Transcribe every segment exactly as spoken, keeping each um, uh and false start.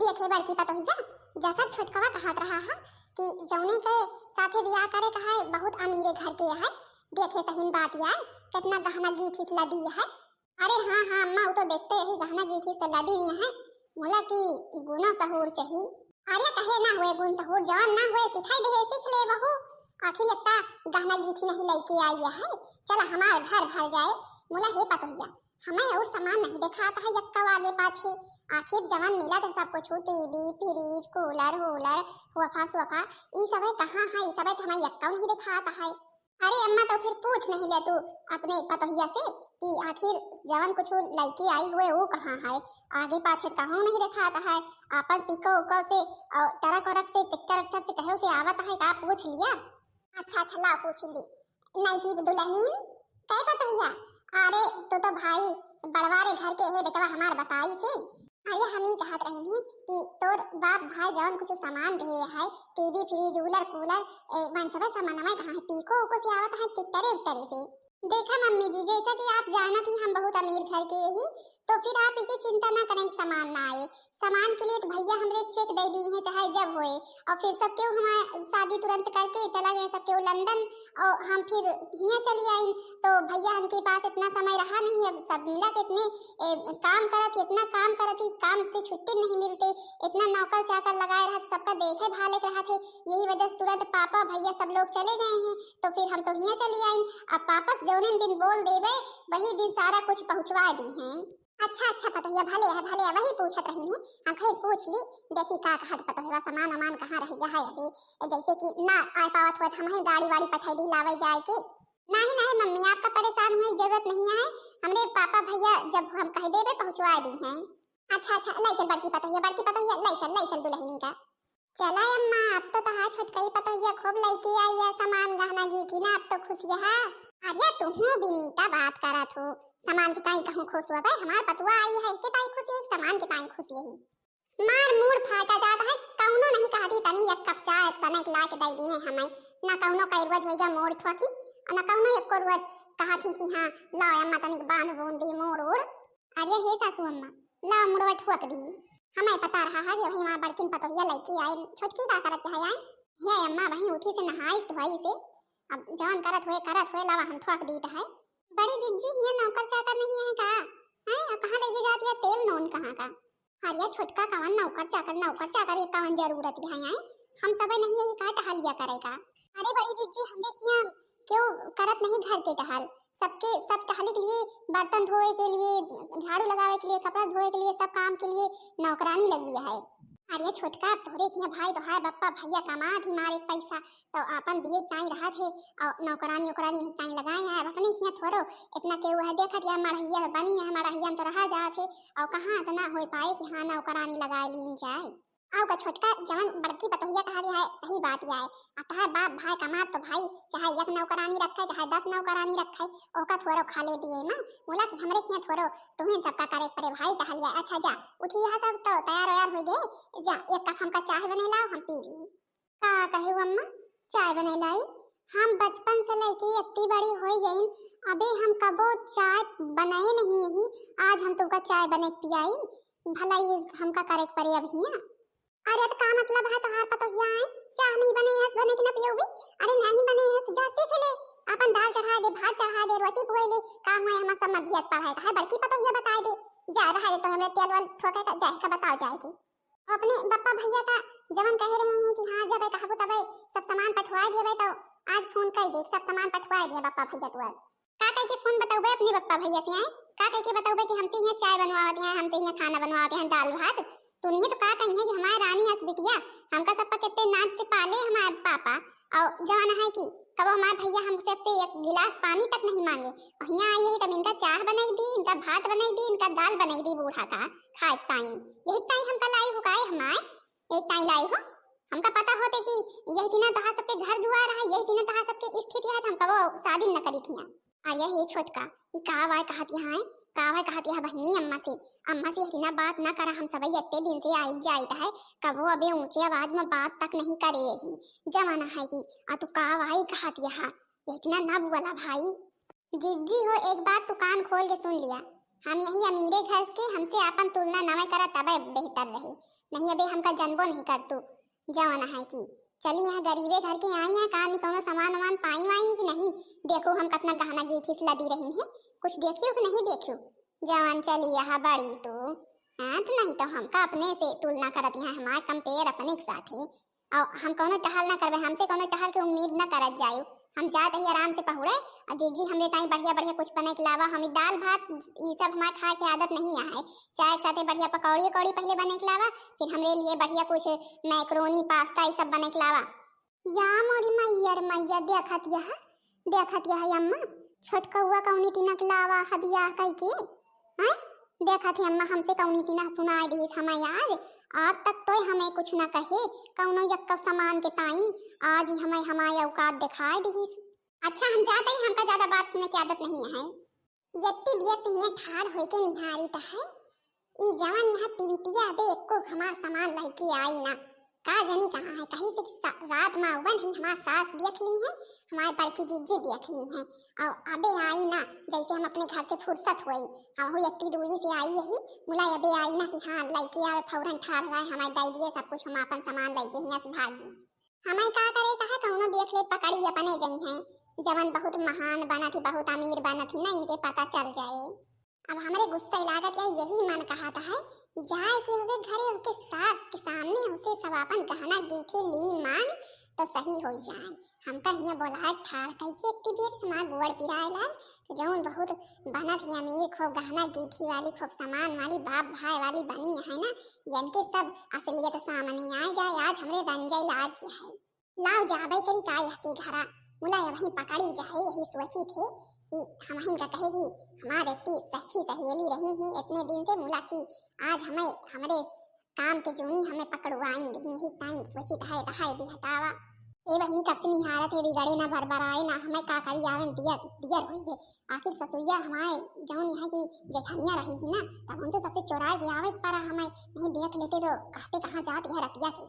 देखे बड़की पतोहिया, जैसा छोटकवा कहत रहा है कि जौने के साथे बियाह करे का है, बहुत अमीरे घर के है। देखे सहीन बात आए, कितना गहना गीठिस लदी है। अरे हाँ हाँ अम्मा, वो तो देखते यही गहना गीठिस तो लदी हुई है। मुला की गुना सहूर चाहिए। अरे कहे ना हुए गुण सहूर, जौन ना हुए सिखाई दे, सीख ले बहू। आखिर इतना गहना गीठी नहीं लेके आई है, चला हमार घर भर जाए। मुला हे पतोहिया, हमें और सामान नहीं दिखाता है यक्का आगे पाछे। आखिर जवन मिला था सब कुछ, टीवी, फ्रिज, कूलर वूलर, सोफा सोफा, ई सब कहाँ है? ई सब हमें यक्का नहीं दिखाता है। अरे अम्मा, तो फिर पूछ नहीं ले तू अपने पतोहिया से कि आखिर जवन कुछ लड़की आई हुए वो कहाँ है? आगे पाछे कहूँ नहीं दिखाता है। अपन पिको उको से और ट्रक वरक से, ट्रैक्टर वैक्टर से कहो से आवत है का, पूछ लिया? अच्छा अच्छा, ला पूछ ली। नहीं की दुल्हन, कै पतोहिया? अरे तू तो भाई बड़वारे घर के है बेटवा हमार, बताई से। अरे हम ही कहत रही थी कि तोर बाप भाई जवन कुछ सामान दे है, टीवी फ्रिज कूलर कूलर, ए, वही सब सामान में कहाँ है? पीको उको से आवत है, ट्रैक्टरे उक्टरे से। देखा मम्मी जी, जैसा कि आप जानत ही हम बहुत अमीर घर के ही, तो फिर आप इनकी चिंता ना करें, सामान ना आए। सामान के लिए तो भैया हमरे चेक दे दी हैं, चाहे जब होए। और फिर सब केहू हमारे शादी तुरंत करके चला गए, सब केहू लंदन, और हम फिर हियाँ चली आइन। तो भैया हमके पास इतना समय रहा नहीं, अब सब मिला के इतने, ए, काम करत ही, इतना काम करत ही, काम से छुट्टी नहीं मिलते, इतना नौकर चाकर लगाए रहत, सबका देखे भाले के रहत है। यही वजह से तुरंत पापा भैया सब लोग चले गए हैं, तो फिर हम तो हियाँ चली आइन। अब वापस जौने दिन बोल देबे, वही दिन सारा कुछ पहुँचवा दी हैं। अच्छा अच्छा पतोहिया, भले है भले है, वही पूछत रही नहीं, हम कहे पूछ ली, देखी का कहत पतोहिया, सामान वामान कहाँ रह गया है अभी, जैसे कि ना आ पावत हुआ तो हम ही गाड़ी वाड़ी पठाई दी लावे जाए के। नहीं नहीं मम्मी, आपका परेशान हुए जरूरत नहीं है, हमरे पापा भैया जब हम कह देबे पहुँचवा दी हैं। अच्छा अच्छा, ले चल बड़की पतोहिया, बड़की पतोहिया, ले चल, ले चल दुल्हनी का। चला अम्मा, अब तो तहार छोटकई पतोहिया खूब लइके आई है सामान गहना गीठी ना, अब तो खुश है। अरे तुहू बिनीता बात करत हो, सामान के ताई कहूँ खुश हुआ बे, हमार पतुआ आई है के ताई खुश यही, सामान के ताई खुश यही। मार मूड़ फाटा जात है, कौनो नहीं कहती तनी एक कप चाय तनिक ला के दे दिए हमें, ना कौनो कई रोज होइगा मूड़ ठोकी, और ना कौनो एको रोज कहत ही कि हाँ लाओ अम्मा तनिक बांध बूंद दी मूड़ उड़। अरे हे सासू अम्मा, लाओ मुड़वा ठोक दी। हमें पता रहा है कि वही वहाँ बड़किन पतोहिया लइके आए, छोटकी का करत है आए? हे अम्मा, वही उठी से नहाइस धोई से, अब जौन करत हुए, करत हुए, लावा हम ठोक दीत है। बड़ी जिज्जी, हियाँ नौकर चाकर नहीं है का? हैं? और कहाँ लेके जाती है तेल नून कहाँ का? अरे छोटका कवन नौकर चाकर, नौकर चाकर के कवन जरूरत है आए? हम सब नहीं यही का टहलिया करे का? अरे बड़ी जिज्जी, हमरे हियाँ केहू करत नहीं घर के टहल, सबके सब टहले के लिए, बर्तन धोए के लिए, झाड़ू लगावे के लिए, कपड़ा धोए के लिए, सब काम के लिए नौकरानी लगी है। अरे छोटका, अब तोहरे हियाँ भाई तोहार बप्पा भैया कमात ही मारे पैसा, तो अपन दिए ताई रहत है और नौकरानी ओकरानी ही ताई लगाए हैं। अब अपने हियाँ थोड़ो इतना केहू है, देखत या मड़हिया बनी है, मड़हिया में तो रहा जात है, और कहाँ इतना हो पाए कि हाँ नौकरानी लगाए लीन जाए। आउ का छोटका, जवन बड़की पतोहिया कहा दिया है, सही बात या है। अब तहार बाप भाई कमात तो भाई, चाहे एक नौकरानी रखे, चाहे दस नौकरानी रखे, ओका थोरो खा ले दिए माँ। बोला कि हमरे किया थोरो, तुम्हें सबका करे पड़े भाई टहलिया। अच्छा जा, उठी यहाँ सब तो तैयार वैयार हो गए, जा एक कप हमका चाय बने लाओ, हम पी ली। का कहे अम्मा, चाय बने लाई? हम बचपन से लेके इतनी बड़ी हो गई, अबे हम कबो चाय बनाए नहीं यही, आज हम तुमका चाय बने पियाई, भला ये हमका करे पड़े अब हिया। अरे तो का मतलब है तोहार पतोहिया आए, चाह नहीं बने हस बने कि न पियोगी? अरे नहीं बने हस, जा सीख ले, अपन दाल चढ़ा दे, भात चढ़ा दे, रोटी पुए ले, का हुए हम सब में भियत पढ़ाए का है, बड़की पतोहिया बताए दे, जा रहा दे तो हमें तेल वाल ठोके का जाए का बताओ जाएगी। अपने बप्पा भैया का जवन कहे रहे हैं कि हाँ जब कहबो तबे सब सामान पठवा देबे, तो आज फोन कर दे, सब सामान पठवा दिया बप्पा भैया तू। का कह के फोन बतौबे अपने बप्पा भैया से आए? का कह के बतौबे कि हमसे यहाँ चाय बनवावत हैं, हमसे यहाँ खाना बनवावत हैं, दाल भात? सुनिए तो का कही है कि हमारे रानी हस बिटिया, हमका सबका कितने नाज से पाले हमारे पापा। और जवान है कि कबो हमारे भैया हमसे सबसे एक गिलास पानी तक नहीं मांगे। और यहाँ आई है तब इनका चाह बनाई दी, इनका भात बनाई दी, इनका दाल बनाई दी बूढ़ा का खाए ताई। यही ताई हमका लाई हो काए हमारे, यही ताई लाई हो। हमका पता होते कि यही दिना तहा सबके घर दुआर है, यही दिना तहा सबके स्थिति है, तो हम कबो शादी न करी थिया। अरे हे छोटका, ई का वाय कहत यहाँ है? का वाय कहत यहाँ बहिनी अम्मा से? अम्मा से इतना बात ना करा, हम सब इतने दिन से आइत जाइत है, कबो अबे ऊंचे आवाज में बात तक नहीं करे यही जमाना है कि। आ तू का वाय कहत यहाँ? इतना ना बोला भाई। जिज्जी हो, एक बात तू कान खोल के सुन लिया, हम यही अमीरे घर के, हमसे आपन तुलना नवे करा तबे बेहतर रहे। नहीं अबे हमका जनबो नहीं करतू। जवन है कि चली यहाँ गरीबे घर के आई हैं, का नहीं कौनो सामान वामान पाई वाई कि नहीं? देखो हम कतना गहना गीठी से लदी रही हैं, कुछ देखियो कि नहीं देखियो? जवन चली यहाँ बड़ी तू, हाँ तो नहीं तो हमका अपने से तुलना करत यहाँ, हमार कंपेयर अपने के साथ है। और हम कौनो टहल ना करबे, हमसे कौनो टहल के उम्मीद ना करत जायो। हम जात ही आराम से पहुड़े, और जीजी हमरे ताई बढ़िया बढ़िया कुछ बने के लावा, हम ई दाल भात ई सब हमार खाए के आदत नहीं है। चाय के साथे बढ़िया पकौड़ी उकौड़ी पहले बने के लावा, फिर हमरे लिए बढ़िया कुछ मैक्रोनी पास्ता ई सब बने के लावा। या मोरी मैया रे मैया, देखत यह, देखत यह अम्मा, छोटकौआ कौनी तिनक लावा ह बियाह कइके। हैं? देखत ही अम्मा, हमसे कौनी तिना सुनाए दिहिस हमें आज। आज तक तोय हमें कुछ न कहे, कौनो यक्का सामान के ताई। आज ही हमें हमारे औकात दिखाए दिहिस। अच्छा, हम जात ही, हमका ज्यादा बात सुने की आदत नहीं है। यत्ती बिया से हियां ठाड़ होइके निहारी त है, ई जवन यहाँ पिरितिया अबे एक्को हमार सामान लइके आई ना। का जनी कहाँ है, कहीं से सा-, रात मा उबन ही हमार सास देख ली है, हमार बड़की जीजी देख ली है, और अबे आई ना, जैसे हम अपने घर से फुर्सत होई, और वो यत्ती दूरी से आई यही, मुला अबे आई ना कि हाँ लइके आवे, फौरन ठाड़ रहे, हमार दे दिए सब कुछ, हम अपन सामान लइके हियां से भागी। हमें का करे का है, कौनो देख ले पकड़ी अपने जइहैं, जवन बहुत महान बनत ही, बहुत अमीर बनत ही ना, इनके पता चल जाए। अब हमरे गुस्सा लागत है, यही मन कहत है, जाए के हुए घरे उनके सास के सामने उसे सब अपन गहना गीठी ली मांग तो सही हो जाए। हमका हियां बोलाए ठाड़ कइके इतनी देर से हमार गोड़ पिराए लाग, तो जौन बहुत बनत ही अमीर, खूब गहना गीठी वाली, खूब सामान वाली, बाप भाई वाली बनी है ना, इनके सब असलियत सामने आ जाए। आज हमरे रंजई लाग है। लाओ जाबे करी का यह के घरा, मुला अबहीं पकड़ी जाए, यही सोची थे कि हमहिन का कहे कि हमार इतनी सखी सहेली रही ही इतने दिन से, मुला की आज हमें हमरे काम के जूनी हमें पकड़वाइन दी, यही टाइम सोची थे रहाए दी हटावा। ए बहिनी, कब से निहारत है, बिगड़े ना बरबराए ना, हमें का करी, आवन दियर, दियर होइए। आखिर ससुरिया हमारे जौन यहाँ की जेठनिया रही ही ना, तब उनसे सबसे चोराए के आवे के पड़ा हमें, नहीं देख लेते तो कहते कहाँ जात यह रतिया के।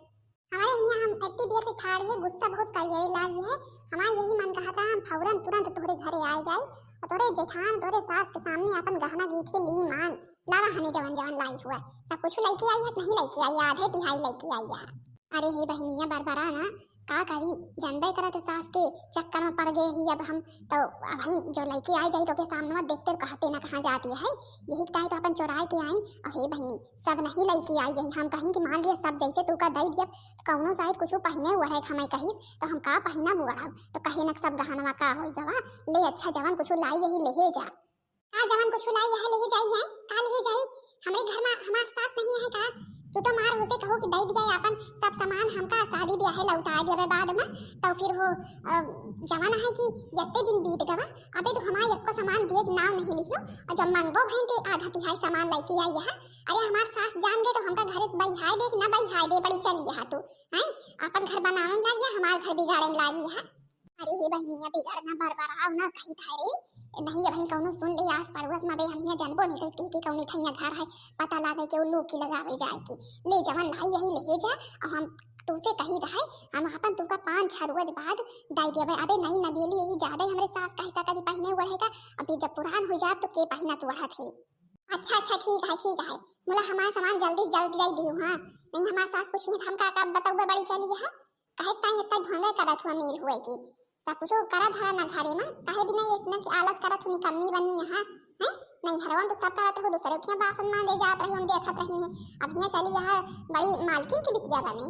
हमारे हियां हम इतनी देर से ठाड़ है, गुस्सा बहुत करियरे लागी है। हमारे यही मन कहा था हम फौरन तुरंत तोहरे घरे आए जाए और तोहरे जेठान, तोहरे सास के सामने अपन गहना गीठी ली मांग लावा, हमें जवन जवन लाई हुआ सब कुछ लइके आई है कि नहीं लइके आई, आधे तिहाई लइके आई है। अरे हे बहनिया बरबरा ना, का करी, जानबे करत सास के चक्कर में पड़ गए ही अब हम, तो अबहीं जो लइके आए जाई तो के सामने देखते कहते ना कहाँ जाती है, यही ताई तो अपन चोराए के आइन। और हे बहनी, सब नहीं लइके आई यही, हम कहीं कि मान लिया सब जैसे तू का दई दिया, कौनो शायद कुछ पहिने ओढ़े के हमें कहिस, तो हम का पहिना ओढ़ब, तो कहे न सब गहनवा का होई गवा, ले अच्छा जवन कुछ लाई यही लेहे जा। का जवन कुछ लाई यह लेहे जाई है, का लेहे जाई? हमरे घर में हमार सास नहीं है का? तू तो मार उसे कहो कि दई दिया अपन सब सामान हमका शादी ब्याह लौटा देवे बाद में, तो फिर हो, अ, जमाना है कि यत्ते दिन बीत गवा, अबे तो हमार यक्को सामान दिए के नाव नहीं लियो, और जब मंगबो भइन ते आधा तिहाई सामान लइके आई है। अरे हमार सास जान गए तो हमका घर से बहियाए दे कि ना बहियाए दे, बड़ी चली है तू, हैं? अपन घर बनावे में लागी है, हमार घर बिगाड़े में लागी है। अरे हे बहिनिया, बिगड़ ना बरबराओ ना, कही था रे, नहीं अबहीं कौनो सुन ले आस पड़ोस में, बे हम हियां जनबो नहीं करत के, के कौनी ठैया घर है, पता लागे के उल्लू की लगावे जाए की। ले जवन लाई यही लेहे जा, और हम तू से कही रहे, हम अपन तुमका पाँच छह रोज बाद दई देबे। अबे नई नबेली यही ज्यादा ही हमरे सास का हिस्सा कभी पहिने ओढ़े का, अभी जब पुरान हो जाब तो के पहिना तू ओढ़त है। अच्छा अच्छा, ठीक है ठीक है, मुला हमार सामान जल्दी से जल्दी दई दियो, हाँ, नहीं हमार सास पूछी तो हमका का बतौबे बड़ी चली है। काहे ताई इतना ढोंगे करत हुआ अमीर हुए की? सब कुछ करा धरा ना घरे में, काहे बिना ये इतना की आलस करत हुआ, निकम्मी बनी यहाँ, हैं? नहीं हरवन तो सब करत हो, दूसरे के बासन मांजे जात रही, हम देखत रही हैं। अब हियां चली यहाँ बड़ी मालकिन की बिटिया बने।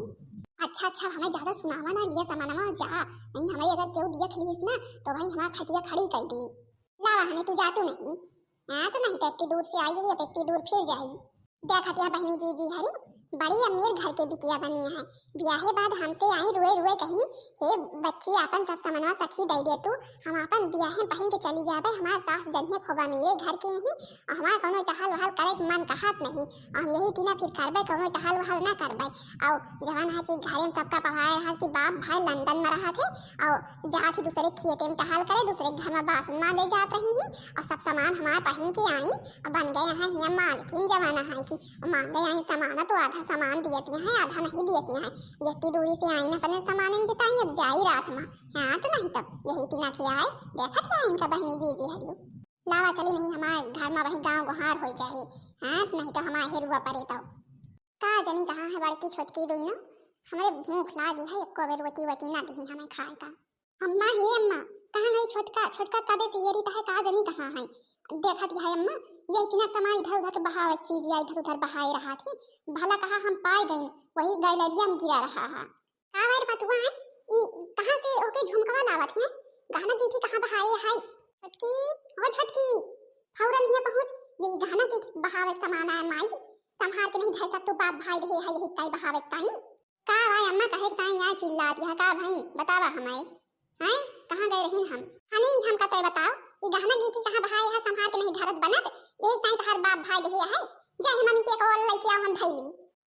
अच्छा अच्छा, हमें ज्यादा सुनावा ना लिया सामानमा जा, नहीं हमें अगर केहू देख लीस ना तो भाई हमार खटिया खड़ी कर दी। लावा हमें तू जा तू नहीं, हाँ तो नहीं तो इतनी दूर से आई है, अब इतनी दूर फिर जाई। देखत या बहनी जीजी हरी, बड़ी अमीर घर के बिटिया बनी है। ब्याहे बाद हमसे आई रुए रुए कही, "हे बच्ची, आपन सब समनवा सखी दे दे तू, हम आपन ब्याहे पहन के चली जाबे, हमार सास जनिए खूब अमीरे घर के ही, और हमार कोनो टहल वहल करे के मन कहत नहीं, और हम यही दिना फिर करबे, कोनो टहल वहल ना करबे।" और जवन है कि घरे में सबका पढ़ाए रहा कि बाप भाई लंदन में रहा थे, और जात ही दूसरे खेते में टहल करे, दूसरे के घर में बासन मांजे जात रही ही, और सब सामान हमार पहन के आई, और बन गए हैं हिया मालकिन जमाना है कि मांगे आई सामान तो आधा सामान दियती हैं, आधा नहीं दियती हैं। इतनी दूरी से आई न अपने सामान इनके ताई, अब जाई रात में। हाँ तो नहीं तब यही तिना के आए, देखत है इनका बहनी जीजी हरियो। लावा चली नहीं हमारे घर में वही गाँव गुहार हो जाए, हाँ तो नहीं तो हमारे हेरुआ परे तो। का जनी कहाँ है बड़की छोटकी दुइनो? हमरे भूख लागी है, एको बेर रोटी वोटी ना दिही हमें खाए का। अम्मा, हे अम्मा, कहाँ है छोटका? छोटका कबे से हेरी तहे, का जनी कहाँ है? देखत है अम्मा, ये इतना सामान इधर उधर के बहावत चीज या इधर उधर बहाए रहा थी, भला कहाँ हम पाए गइन, वही गैलरिया में गिरा रहा है। का भाई पतुआ है? ई कहाँ से ओके झुमकवा लावत है? गहना गीठी कहाँ बहाए है? छोटकी, ओ छोटकी, फौरन हियाँ पहुँच, ये गहना गीठी बहावे के सामान आए माई, संभार के नहीं धर सकतू, बाप भाई रहे है यही ताई बहावे के ताई। का भाई अम्मा कहे के ताई या चिल्लात यह का भाई बतावा हमारे? हैं? कहाँ गए रहीन हम? हनी हमका तय बताओ, ये गहना गीठी कहाँ बहाए है, संभार के नहीं धरत बनत, यही ताई तहार बाप भाई रहे है, जा हे मम्मी के कॉल लेके आओ हम धैली।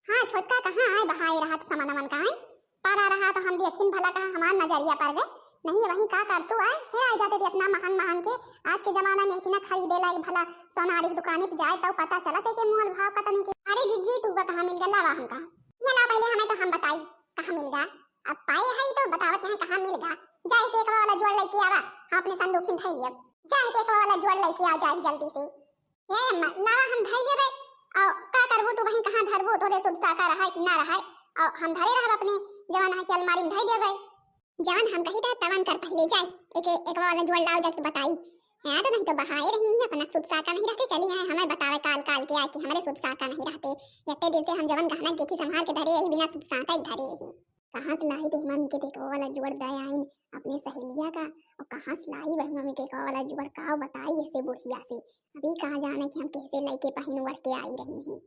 हाँ छोटका, कहाँ आए बहाए रहा तो सामान मन का है? पड़ा रहा तो हम देखिन भला कहाँ हमार नजरिया पड़ गए। नहीं वहीं का करतू आए, हे आए जाते दी अपना महान महान के। आज के जमाना में इतना खरीदे लायक भला सोनारी की दुकानी पे जाए तब पता चलत है के मोल भाव का तनी के। अरे जिज्जी, तू का कहाँ मिल गया? लावा हमका। ये ला पहले हमें तो हम बताई कहाँ मिल गया। अब पाए है तो बतावत यहाँ कहाँ मिल गया। जाए के एक वाला जोड़ लेके आवा, हम अपने संदूक में धई लियब। जाए के एक वाला जोड़ लेके आओ जाए जल्दी से। ए अम्मा, लावा हम धई लेबै। और का करबू तू वहीं कहाँ धरबू, तोरे शुभ साका रहा कि ना रहा, और हम धरे रहब अपने जवन है कि अलमारी में धई देबै। जवन हम कही था तवन कर पहले जाए, एक एक वाला जोड़ लाओ जाके बताई। हाँ तो नहीं तो बहाए रही है अपना शुभ साका नहीं रहते, चली आए हमें बतावे काल काल के आए कि हमारे शुभ साका नहीं रहते। इतने दिन से हम जवन गहना गेठी संभार के धरे यही बिना शुभ साका ही धरे यही। कहाँ से लाई दे मम्मी के देखो वाला जोड़ दे आइन अपने सहेलिया का, और कहाँ से लाई वह मम्मी के देखो वाला जोड़ का बताई ऐसे बुढ़िया से। अभी कहाँ जाने कि हम कैसे लेके पहिन ओढ़ के आई रही हैं।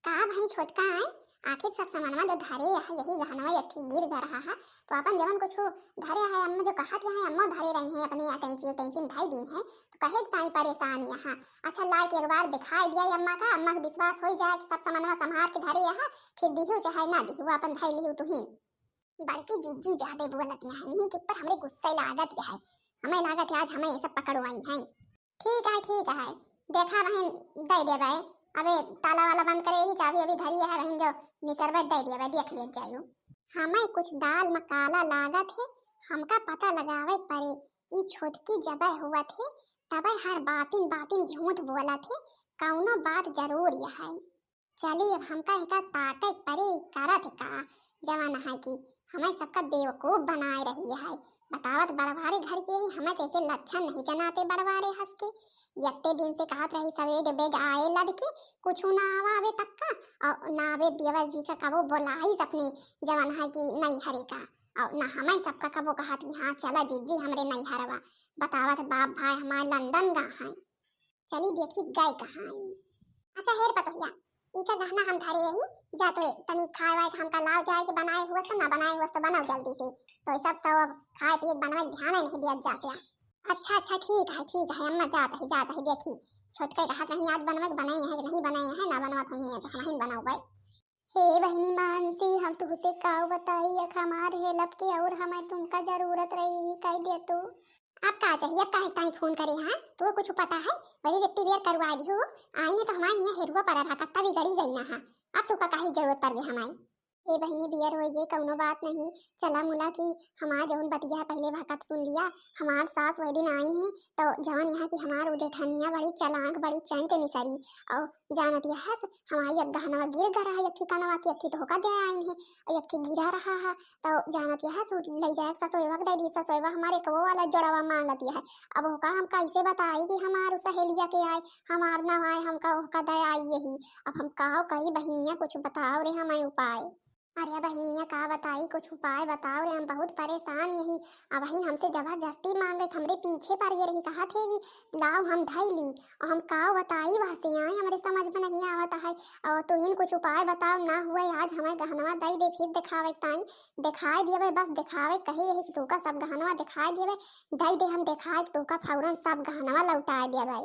का भाई छोटका आए, आखिर सब सामानवा जो धरे है यही गहनवा यट्ठी गिर गा रहा है, तो अपन जवन कुछ धरे है अम्मा जो कहत यहाँ अम्मा धरे रही हैं अपने अटैची अटैची में धई दी हैं, तो कहे के ताई परेशान यहाँ। अच्छा लाए के एक बार दिखाई दिया अम्मा का, अम्मा के विश्वास हो जाए कि सब सामानवा संभार के धरे है, फिर दिहू चाहे ना दिहू अपन धई लिहू तुहिन। बड़की जीजू ज्यादा बोलत यहाँ नहीं के ऊपर हमरे गुस्सा लागत है, हमें लागत है आज हमें ये सब पकड़वाई हैं। ठीक है, ठीक है, देखा बहिन, दे देबै। अबे ताला वाला बंद करे ही, चाबी अभी धरी है बहिन, जो निसरबै दे देबै, देख लिए जायू। हमें कुछ दाल में काला लागत है, हमका पता लगावे पड़े। ई छोटकी जबै हुआ थे तबै हर बातिन बातिन झूठ बोला थे, कौनो बात जरूर यह है। चली अब हमका एका ताकत परे करत का जमाना है कि हमें सबका बेवकूफ बनाए रही है। बतावत बड़वारे घर के ही हमें तो एके लक्षण नहीं जनाते बड़वारे हंस के। यत्ते दिन से कहत रही सवेरे बेग आए लड़की कुछ ना आवे तक का और ना आवे देवर जी का कबो बोलाई अपने जवन है कि नहीं हरे का और ना हमें सबका कबो कहत कि हाँ चला जीजी हमरे नहीं हरवा। बतावत बाप भाई हमारे लंदन गा हैं। चली देखी गए कहाँ आई। अच्छा हेर पतोहिया, ई का गहना हम धरे यही, जा तो तनी खाए वाए के हमका लाओ जाए के बनाए हुआ से ना बनाए हुआ से बनाओ जल्दी से। तो ई सब तो अब खाए पिए के बनवे के ध्यान नहीं दिया जाते। अच्छा अच्छा ठीक है ठीक है अम्मा जात है जात है देखी छोटके कहत रही आज बनवे के बनाए हैं कि नहीं बनाए हैं ना बनवत हुई हैं तो हम ही बनाओ भाई। हे बहिनी मानसी, हम तुहसे काव बताई, अख हमार हेल्प के और हमें तुमका जरूरत रही, कह दे तू। अब का चाहिए, अब काहे ताई फोन करे, हाँ? तू कुछ पता है? वही इतनी देर करवा दी हो, आई ने तो हमारे यहाँ हेरुआ पड़ा रहा, कत्ता बिगड़ी गई ना, हाँ? अब तू का काहे जरूरत पड़ गई हमारी? ए बहिनी, बियर होई गई, कौनो बात नहीं, चला मुला की हमार जौन बतिया पहले वहकत सुन लिया। हमार सास वही दिन आई ने, तो जवन यहाँ की हमार उ जेठनिया बड़ी चलाक, बड़ी चैंट निसरी, और जानत यहस, हमारी एक गहनवा गिर गा रहा, एक ठिकानवा की, एक ठि धोखा दे आइन है, और एक ठि गिरा रहा है, तो जानत यहस, उ लई जाए ससोईवा के दे दी, ससोईवा हमारे कबो वाला जोड़वा मांगत यह। अब ओका हम कैसे बताई कि हमार उ सहेलिया के आए, हमार ना आए, हमका ओका दे आई यही। अब हम काव करी बहिनिया, कुछ बताओ रे हमें उपाय। अरे बहिनिया, का बताई, कुछ उपाय बताओ रे, हम बहुत परेशान यही। अबहिन हमसे जबरदस्ती मांगत, हमरे पीछे पड़ गए रही, कहा थे कि लाओ हम धई ली, और हम का बताई, वह से आए, हमरे समझ में नहीं आवत है। और तुहिन कुछ उपाय बताओ, ना हुए आज हमें गहनवा दई दे, फिर दिखावे ताई दिखाई दिए, बस दिखावे कहे यही कि तोका सब गहनवा दिखाई दिए, दई दे हम दिखाए, तोका फौरन सब गहनवा लौटाए दिए।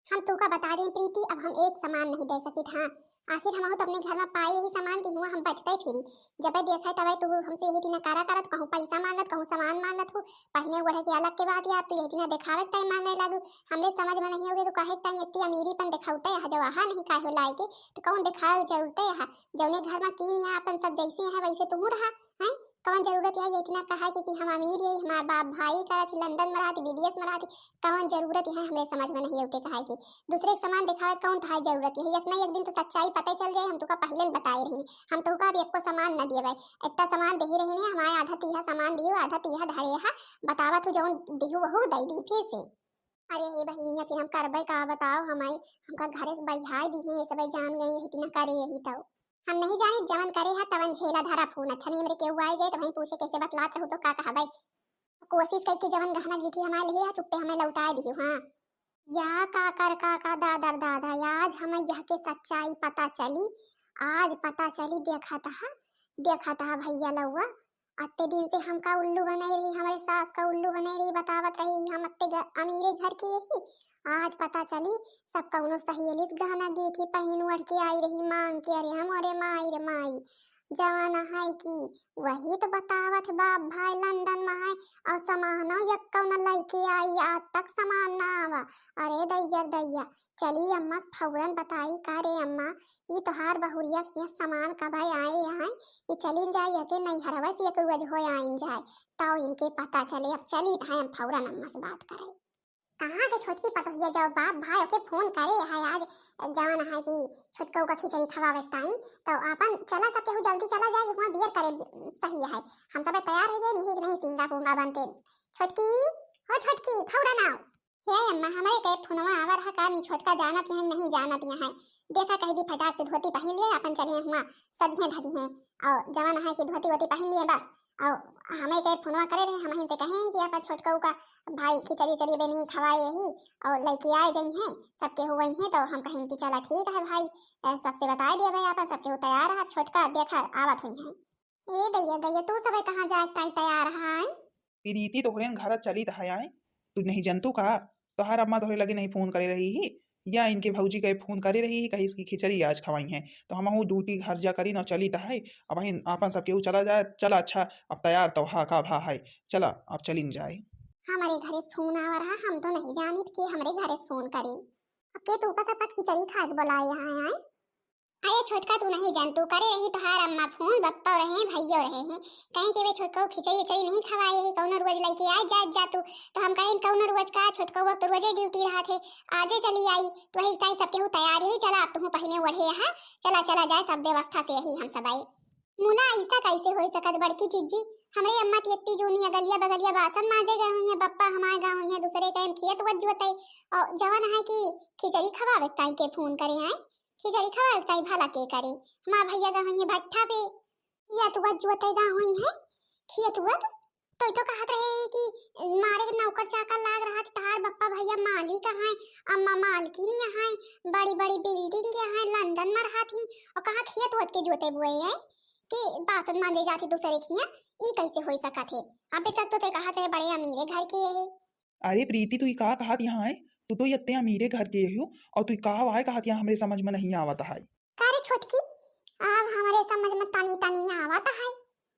हम तोका बता दें प्रीति, अब हम एक सामान नहीं दे सकित। हाँ, आखिर हम तो अपने घर में पाए यही सामान कि हुआ हम बचते फिरी। जब देखा तब तू हमसे यही दिना करा करत, कहूँ पैसा मांगत, कहूँ सामान मांगत हो, पहने ओढ़े के अलग के बात, या तू यही दिना दिखावे के ताई मांगे लागू। हमरे समझ में नहीं होगी तो कहे के ताई इतनी अमीरीपन दिखावते है, जब वहाँ नहीं काहे लाए के, तो कौन दिखाए जरूरते है? जौने घर में कीन या अपन सब जैसे है वैसे तू रहा, हैं? कौन जरूरत है इतना कहा कि, कि हम अमीर है, हमार बाप भाई करत ही, लंदन में रहत ही, विदेश में रहत ही, कौन जरूरत है हमरे समझ में नहीं उठे कहा कि दूसरे के सामान दिखावे, कौन तोहार जरूरत है? इतना एक दिन तो सच्चाई पता चल जाए, हम तुका पहले न बताए रही, हम तुका अब एको सामान न दिए भाई, इतना सामान दे ही रही नहीं, हमारे आधा तीहा सामान दियो, आधा तीहा धरे हा, बतावत हूँ जौन दिहू वहू दे दी फिर से। अरे हे बहिनिया, फिर हम करबे का बताओ, हमारे, हमका घरे से बहियाए दी है, ये सब जान गई है, इतना करे यही तो। हम नहीं जानी, जवन करे है तवन झेला धरा फोन, अच्छा नहीं हमरे केहू आए जाए तो वहीं पूछे कैसे बतलात रहू तो का कहबे। कोशिश कई के जवन गहना गीठी हमारे लिए है, चुप्पे हमें लौटाए दियो। हाँ, या का कर का का दादा दादा, आज हमें यह के सच्चाई पता चली, आज पता चली। देखा तहा, देखा तहा भैया लौआ, अत्ते दिन से हमका उल्लू बनाई रही, हमारे सास का उल्लू बनाई रही, बतावत रही हम अत्ते ग-, अमीरे घर के यही। आज पता चली सब कौनो सहेली से गहना गीठी पहिन ओढ़ के आई रही मांग के। अरे हम, अरे माई रे माई, जवन है कि वही तो बतावत बाप भाई लंदन में है और सामानो यक्को न लेके आई, आज तक सामान ना आवा। अरे दैया रे दैया, चली अम्मा से फौरन बताई का रे अम्मा, ई तोहार बहुरिया के सामान कब आए आए, ये चली जाए के नैहरवा से एक रोज हो आइन जाए, तौ इनके पता चले। अब चली त हम फौरन अम्मा से बात करे। कहाँ के छोटकी पतोहिया, जब बाप भाई ओके फोन करे है आज, जवन है कि छोटकऊ का खिचड़ी खवावे के ताई, तो अपन चला सब केहू जल्दी चला जाए, वहाँ बियर करे सही है। हम सब तैयार हो गए, नहीं कि नहीं सींगा पूंगा बनते। छोटकी, हो छोटकी, फौरन आओ। हे अम्मा, हमरे के फोनवा आवर है का, नी छोटका जानत यहाँ नहीं जानत यहाँ है। देखा कह दी फटाक से धोती पहन लिए, अपन चलिए हुआ सजिए धजिए, और जवन है कि धोती वोती पहन लिए बस। और हमें के फोनवा करे रहे, हम से कहें कि अपन छोटकऊ का भाई खिचड़ी उचड़ी बनी खवाए यही और लेके आए जाई हैं, सबके हुए हैं। तो हम कहें कि चला ठीक है भाई, ए, सबसे बताए दिया भाई, अपन सबके हो तैयार है। अब छोटका देखा आवत हुई हैं। ए दैया दैया, तू सबे कहाँ जाए ताई तैयार है? प्रीति तोहरे घर चली त है आए, तू नहीं जनतू का? तोहार अम्मा तोहरे लगे नहीं फोन करे रही ही, या इनके भौजी के फोन करे रही ही, कही इसकी खिचड़ी आज खवाई है, तो हमहू ड्यूटी घर जा करी न चली त है। अब हिन आपन सब केहू चला जाए। चला अच्छा, अब तैयार तो हा का भा है, चला अब चलिन जाए। हमारे घरे से फोन आवा रहा, हम तो नहीं जानित कि हमरे घरे से फोन करे। अब के तू का सब खिचड़ी खाए के बुलाए यहाँ आए? अरे छोटका, तू नहीं जानतू, करे रही तोहार अम्मा फोन, बप्पा रहे हैं, भैया रहे हैं, कहीं के वे छोटका खिचड़ी उचड़ी नहीं खवाए है, कौनो रोज लेके आए जात जा तू। तो हम कहें कौनो रोज का, छोटका वक्त रोजे ड्यूटी रहा थे, आजे चली आई। तो वही ताई सबके हूँ तैयारी है, चला अब तुहूँ पहिने ओढ़े यहाँ, चला चला जाए सब व्यवस्था से यही हम सब आई। मुला ऐसा कैसे हो सकत बड़की जिज्जी, हमरे अम्मा ती इतनी जूनी अगलिया बगलिया बासन माजे गए हुई है, बप्पा हमारे गए हुई है, दूसरे कहीं खेत वत जोते, और जवन है कि खिचड़ी खवावे ताई के फोन करे आए। खिचड़ी खवाए ताई भला के करे? हमार भैया गए हुई है भट्ठा पे। या तू बस जोते गए हुई है खेत वत। तो तो कहत रहे कि मारे नौकर चाकर लाग रहा था, तहार बप्पा भैया मालिक हैं, अम्मा मालकिन यहाँ, बड़ी बड़ी बिल्डिंग यहाँ, लंदन में रहा थी, और कहाँ खेत वत के जोते बुए है कि बासन मांजे जाती दूसरे खिया। ई कैसे हो सकत है? अबे तक तो ते कहत रहे बड़े अमीरे घर के है। अरे प्रीति, तू ई का कहत यहाँ है? तू तो इतने अमीरे घर के हो और तू का आए कहत यहाँ, हमरे समझ में नहीं आवत है। का रे छोटकी, अब हमरे समझ में तनी तनी आवत है।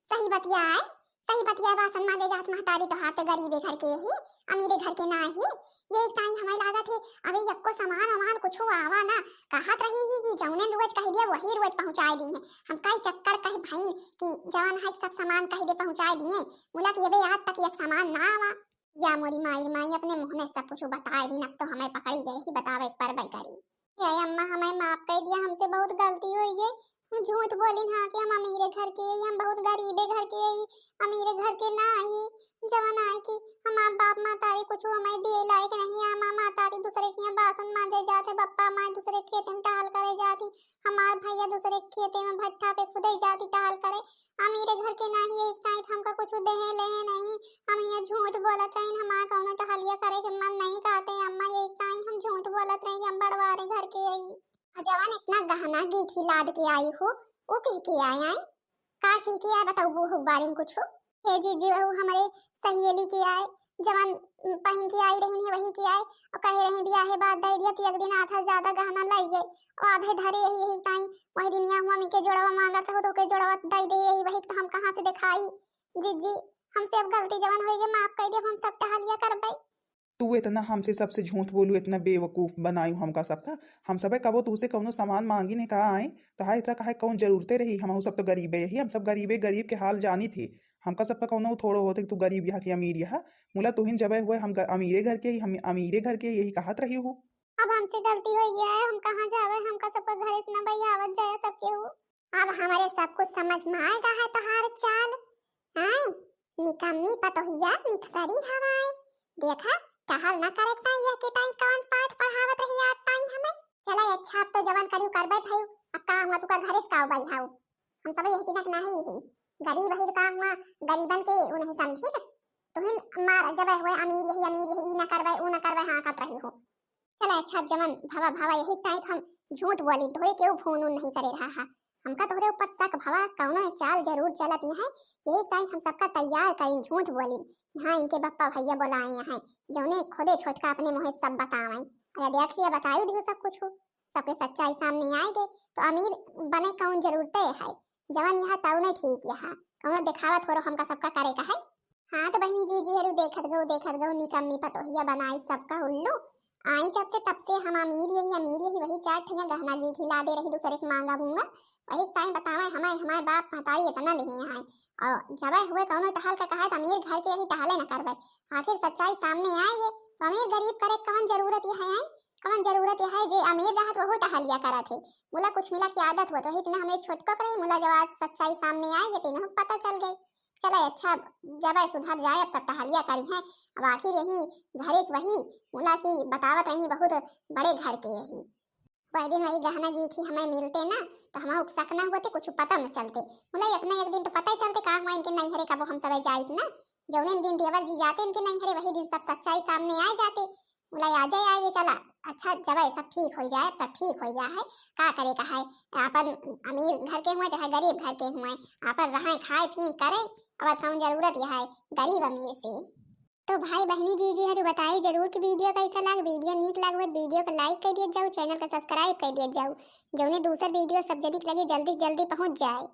सही बतिया है, सही बतिया। बासन मांजे जात महतारी तोहार ते गरीबे घर के ही, अमीरे घर के ना ही। यही ताई हमें लागत है, अबे यक्को सामान वामान कुछ आवा ना। कहत रही ही कि जौने रोज कह दिया वही रोज पहुँचाए दी है। हम कई चक्कर कह भईन कि जवन है सब सामान कह दे पहुँचाए दिए, मुला कि अबे आज तक एक सामान ना आवा। या मोरी माई रे माई, अपने मुँह में सब कुछ बताए दिन, अब तो हमें पकड़ी गए ही बतावे परबे करी। हे अम्मा, हमें माफ कर दिया, हमसे बहुत गलती हो गई। हम झूठ बोलिन हाँ कि हम अमीरे घर के ही, हम बहुत गरीबे घर के ही, अमीरे घर के ना ही। जवन आए कि हमार बाप महतारी कुछ हमें दिए लायक नहीं है, हमार महतारी दूसरे के यहाँ बासन मांजे जाते, बप्पा माई दूसरे खेत में टहल करे जाती, हमार भैया दूसरे खेते में भट्ठा पे खुदे जाती टहल करे। अमीरे घर के नाही, यही ताई हमका कुछ देहे लेहे नहीं। हम ये झूठ बोलत रहिन, हमार कौनो टहलिया करे के मन नहीं कहते अम्मा, यही ताई हम झूठ बोलत रही कि हम बड़वारे घर के हई। आ जवान इतना गहना गीठी लाद के आई हो, वो की के आए आई? का की के आए बताऊ वो बारे में कुछ? हे जीजी, वो हमारे सहेली के आए, जवान पहिन के आई रही है वही के आए, और कहे रही बियाहे बाद दे दिया, तो एक दिन आधा ज्यादा गहना लाई गए, और आधे धरे यही, यही ताई वही दिन यहाँ हुआ मी के जोड़वा मांगत रहो, तो के जोड़वा दे दे यही, वही तो हम कहाँ से दिखाई? जीजी, हमसे अब गलती जवन होई गई, माफ कर दे, हम सब टहलिया करबे। तू इतना हमसे सबसे झूठ बोलू, इतना बेवकूफ बनायू हमका सबका। हम सबे कबो तू से कौनो सामान मांगी नहीं कहा आए, तो हाँ इतना कहा कौन जरूरते रही, हम सब तो गरीबे ही, हम सब गरीबे, गरीब के हाल जानी थी। हमका सबका कौनो थोड़ो होत है कि तू गरीब यहाँ की अमीर यहाँ। मुला तुहिन जबे हुए हम ग-, अमीरे घर के ही, हम अमीरे घर के यही कहत रही हो। अब हमसे गलती होइ गया है, हम कहाँ जावे, हमका सबका घरे से न बइयावत जाए सबके हो। अब हमरे सब कुछ समझ में आएगा है तोहार चाल। आए, निकम्मी पतोहिया निकसरी हवाए। देखा, टहल न करे ताई यह के ताई कौन पाठ पढ़ावत रही आज ताई हमें। चला अच्छा, अब तो जवन करियो करबे भइयो, अब का हुआ तुका घरे से का बइहाऊ। हम सब यही तिनक नहीं ही। गरीब अहिर का हुआ, गरीबन के वो नहीं समझी न। तुहिन मार जबे हुए अमीर यही, अमीर यही, ई न करबे, ऊ न करबे, हाँ कहत रही हो। चला अच्छा, अब जवन भवा भवा यही ताई हम झूठ बोली, तोहरे केहू फोन उन नहीं करे रहा है। हमका तोहरे ऊपर शक भवा, कौनो चाल जरूर चलत यहाँ, यही ताई हम सबका तैयार करीन, झूठ बोली। यहाँ इनके बप्पा भइया बोलाए यहाँ, जौने खुदे छोटका अपने मुँहे सब बतावे। अरे देख लिया, बताई दियो सब कुछ हो, सबके सच्चाई सामने आए गए, तो अमीर बने कौन जरूरते है, जवन यहाँ तौने ठीक यहाँ, कौनो दिखावा थोड़ो हमका सबका करे का है। हाँ तो बहिनी जी, जी हरू देखत गऊ, देखत गऊ, निकम्मी पतोहिया बनाई सबका उल्लू। आई जब से तब से हम अमीर यही, अमीर यही, वही चार ठैया गहना गीठी ला दे रही दूसरे के मांगा मूंगा, वही ताई बतावे हमारे, हमारे बाप महतारी इतना नहीं है। और जबे हुए कौनो टहल का कहे तो अमीर घर के यही टहले न करबे। आखिर सच्चाई सामने आए गए तो अमीर गरीब करे कौन जरूरत यह है, कौन जरूरत यह है जे अमीर रहत वहू टहलिया करत है। मुला कुछ मिला की आदत हुआ तो वही इतना हमें छोटको करे, मुला जब आज सच्चाई सामने आए गए तो इन्हों पता चल गए। चले अच्छा, जब सुधर जाए, अब सब टहलिया करी हैं। अब आखिर यही घरे के वही मुला की बतावत रही, बहुत बड़े घर के यही। वह दिन वही गहना गीठी हमें मिलते ना, तो हम उकसक ना होते, कुछ पता न चलते। मुला एक ना एक दिन तो पता ही चलते का हुआ इनके नैहरे, कबो हम सब जाइत ना। जौने दिन देवर जी जाते इनके नैहरे, वही दिन सब सच्चाई सामने आ जाते। मुला आ जाए आगे, चला अच्छा जब सब ठीक हो जाए, सब ठीक हो गया है, का करे का है, अपन अमीर घर के हुए चाहे गरीब घर के हुए, अपन रहे खाए पी करे, अब कौन जरूरत यह है गरीब अमीर से। तो भाई बहनी जी जी हरू बताई जरूर कि वीडियो कैसा लाग। वीडियो नीक लाग हुए वीडियो को लाइक कर दिया जाओ, चैनल का सब्सक्राइब कर दिया जाओ, जौने दूसर वीडियो सब जल्दी लगे जल्दी से जल्दी पहुँच जाए।